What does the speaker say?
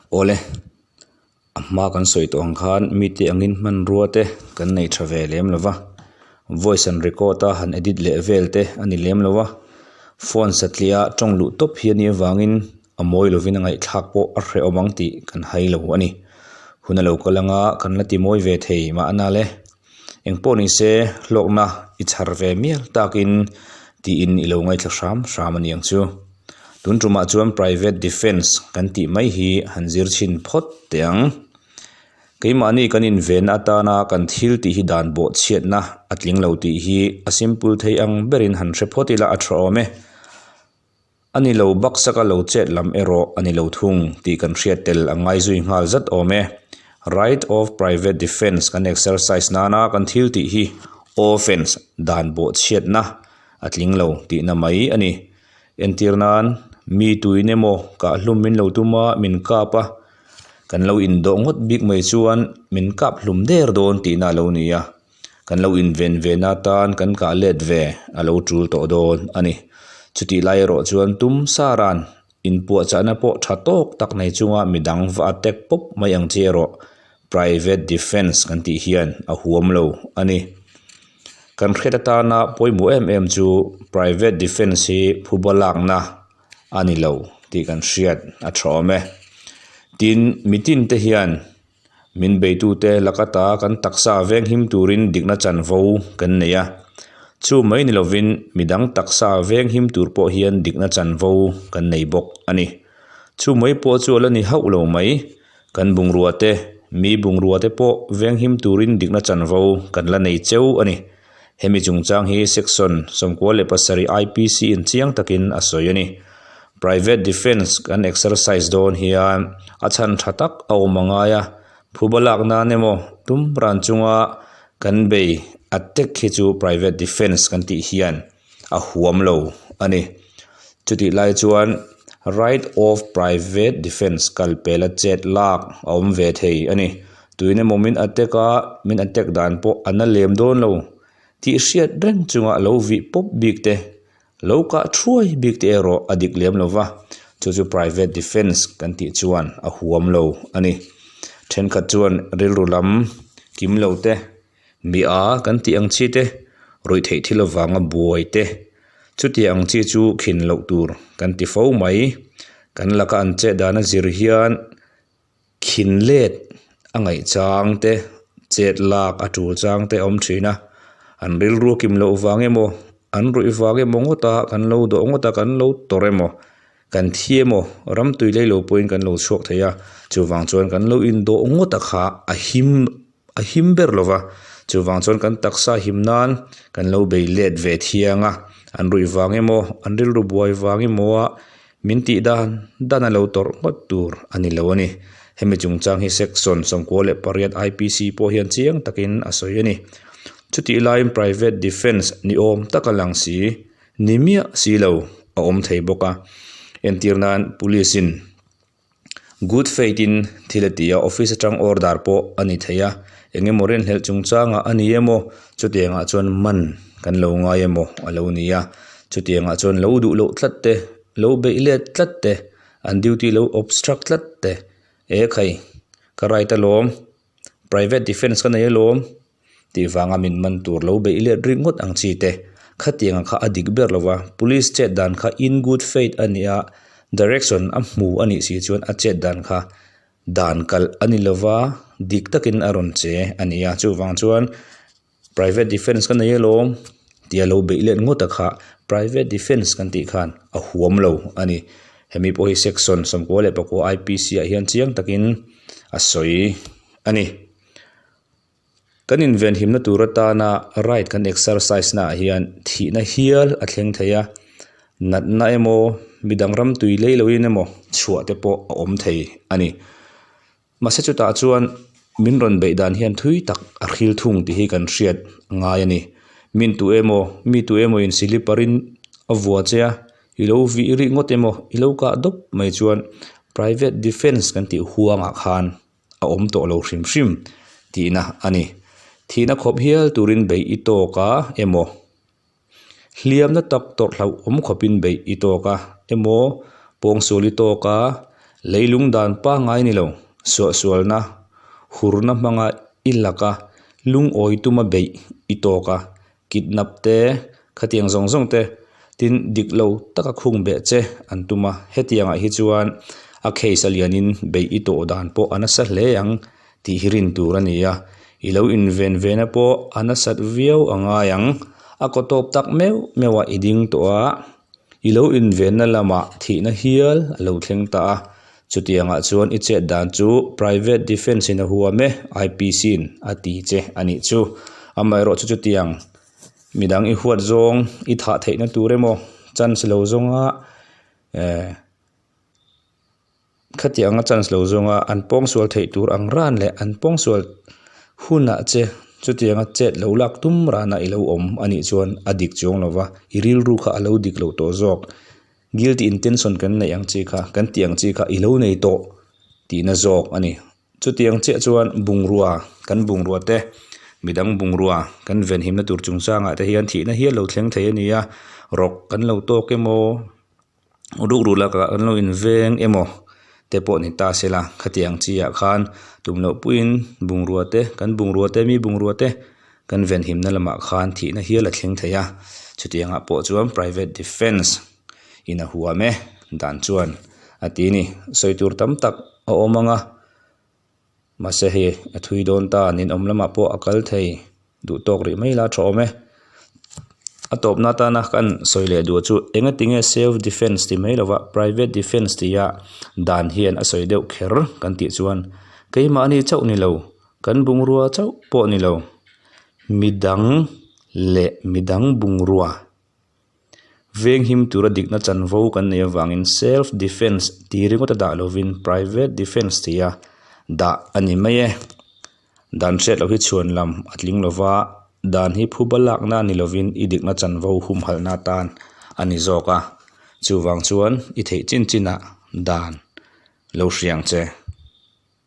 Awle, a hma kan sawi tawh ang khan mite angin hmanrua te kan nei tha ve lem lo va, voice an record a han edit leh vel te a ni lem lo a, phone satliah tawng luh tawp hi a nih avangin a mawi lovin a ngaihthlak pawh a hrehawm ang tih kan hai lo a ni. Hun a lo kal anga kan la ti mawi ve thei mahna le. Engpawh ni se hlawkna i chhar ve mial takin tiin i lo ngaithla hram hram a ni ang chu. Tun tumah chuan private defence kan tih mai hi han zir chhin phawt teh ang. Keimahni kan invenna atana kan thil tih hi dan bawh chhiatna a tling lo tih hi a simple thei ang berin han hre phawt ila a tha awm e. A ni lo baksaka lo chet lam erawh a ni lo thung tih kan hriat tel a ngai zui nghal zat awm e. Right of private defence kan exercise nana kan thil tih hi offence dan bawh chhiatna a tling lo tihna mai a ni. Entir nan, mi tuin emaw kah hlum min lo tum a, min kap a, kan lo indawh ngawt bik mai chuan min kap hlum der dawn tihna a lo ni a. Kan lo inven ve na tan kan kah let ve a lo tul tawh dawn a ni. Chutih lai erawh chuan tum saran inpuahchahna pawh tha tawk tak nei chunga midang va attack pawp mai ang chi erawh private defence kan tih hian a huam lo a ni. Kan hriat atana pawimawh em em chu private defence hi phuba lakna a ni lo tih kan hriat a tha awm e. Tin, mitin te hian Min beitute lakata kan taksa venghim turin dikna chanvo kan nei a. Chu mai ni lovin midang taksa venghim tur pawh hian dikna chanvo kan nei bawk a ni. Chu mai pawh chu a la ni hauh lo mai. Kan bungrua te, mi bungrua te pawh venghim turin dikna chanvo kan la nei cheu a ni. Hemi chungchang hi Section 97 IPC in chiang takin a sawi a ni. Private defence kan exercise dawn hian a chhan tha tak a awm a ngai a, phuba lak nan emaw tum ran chunga kan bei attack hi chu private defence kan tih hian a huam lo a ni. Chutih lai chuan right of private defence kal pela chet lak a awm ve thei a ni. Tuin emaw min attack a, min attack dan pawh a na lem dawn lo tih hriat reng chunga lo vih pawp bik te, lo kah thuai bik te erawh a dik lem lo va, chu chu private defence kan tih chuan a huam lo a ni. Thenkhat chuan rilru lam kim lo te, mi a kan tih ang chi te, ruihtheih thil avanga buai te, chuti ang chi chu khin loh tur kan ti fo mai. Kan laka an chet dan a zir hian khin let a ngaih chang te, chet lak a tul chang te a awm thin a, an rilru a kim loh vang emaw, an ruih vang emaw ngawt a, kan lo dawh ngawt a, kan lo tawrh emaw, kan thi emaw, ram tui lei lo pawhin kan lo chhuak thei a, chuvang chuan kan lo indawh ngawt a kha a him a him ber lo va, chuvang chuan kan taksa him nan kan lo bei let ve thiang a, an ruih vang emaw, an rilru buai vang emaw a Min tih dan dan a lo tawrh ngawt tur a ni lo a ni. Hemi chungchang hi Section 98 IPC pawh hian chiang takin a sawi a ni. Chutih laiin Private Defence ni awm taka lang si, ni miah si lo a awm thei bawk a. Entir nan Police in good faith in thil a ti a, office atang order pawh a ni thei a, eng emaw rinhlelh chungchangah a ni emaw chutiangah chuan man kan lo ngai emaw a lo ni a. Chutiangah chuan lo duh loh tlat te, lo beih let tlat te, an duty lo obstruct tlat te, e khai, ka right alawm, private defence ka nei alawm tih vanga min man tur lo beih let ringawt ang chi te, khatianga kha a dik ber lo va, police chet dan kha in good faith a nia, direction a hmu a nih si chuan a chet dan kha dan kalh a ni lo va, dik takin a rawn che a ni a, chuvang chuan. Private defence ka nei alawm tia lo beih let ngawt a kha private defence kan tih khan a huam lo a ni. Hemi pawh hi section 94 IPC ah hian chiang takin a sawi a ni. Kan invenhimna tur atana right kan exercise naah hian thihna hial a thleng thei a, natna emaw midang ram tui lei loin emaw chhuah te pawh a awm thei a ni. Mahse chutah chuan min rawn beih dan hian thui tak a hril thung tih hi kan hriat ngai a ni. Min tu emaw, mi tu emaw in silipar in a vua che a, i lo vih rih ngawt emaw, i lo kah dawp mai chuan private defence kan tih huangah khan a awm tawh lo hrim hrim tihna a ni. Thihna khawp hial turin beih i tawk a emaw. Hliamna tak tawrh hlauhawm khawpin beih i tawk a emaw, pawngsual i tawk a, Leilung dan pangngai ni lo, suahsualna, hurna hmanga i laka lungawi tuma beih i tawk a, kidnap te, khatiang zawng zawng te, tin dik lo taka khung beh che an tum a, hetiangah hi chuan a case a lianin beih i tawh dan pawh a nasa hle ang tih hi rin tur a ni a, i lo inven vena pawh a nasat viau a ngai ang, a kaw tawp tak meuh meuhah i ding tawh a. I lo invenna lamah thihna hial a lo thleng ta a, chutiangah chuan i chet dan chu private defence in a huam e, IPC in a ti che a nih chu. Amaherawhchu chutiang midang i huat zawng i thah theihna tur emaw chance lo zawnga eh Khatianga chance lo zawnga an pawngsual theih tur ang ran leh an pawngsual hunah che chutianga chet lo lak tum rana i lo awm a nih chuan a dik chuang lo va, i rilru kha a lo dik lo tawh zawk. Guilty intention kan neih ang chi kha, kan tih ang chi kha i lo nei tawh tihna zawk a ni. Chutiang chiah chuan bungrua, kan bungrua te, midang bungrua kan venhimna tur chungchangah te hian thihna hial lo thleng thei a ni a, rawk kan lo tawk emaw, Rukru lakah an lo inveng emaw te pawh ni ta se la, khatiang chi ah khan tum loh puiin bungrua te, kan bungrua te, mi bungrua te kan venhimna lamah khan thihna hial a thleng thei a, chutiangah pawh chuan private defence in a huam e dan chuan a ti a ni. Sawi tur tam tak a awm ang a, mahse hei a thui dawn ta, ninawm lamah pawh a kal thei. Duh tawk rih mai la tha awm e. A tawpna atana kan sawi leh duh chu enga tinge self defence ti mai lova private defence tia dan hian a sawi deuh kher kan tih chuan keimahni chauh ni lo kan bungrua chauh pawh ni lo midang leh midang bungrua Venghim tura dikna chanvo kan neih avangin self defence ti ringawt a dah lovin private defence tia dah a ni mai e. Dan hriat loh hi chhuan lam a tling lova, dan hi phuba lakna ni lovin i dikna chanvo humhalhna atan a ni zawk a. Chuvang chuan i theih chin chinah dan lo hria ang che.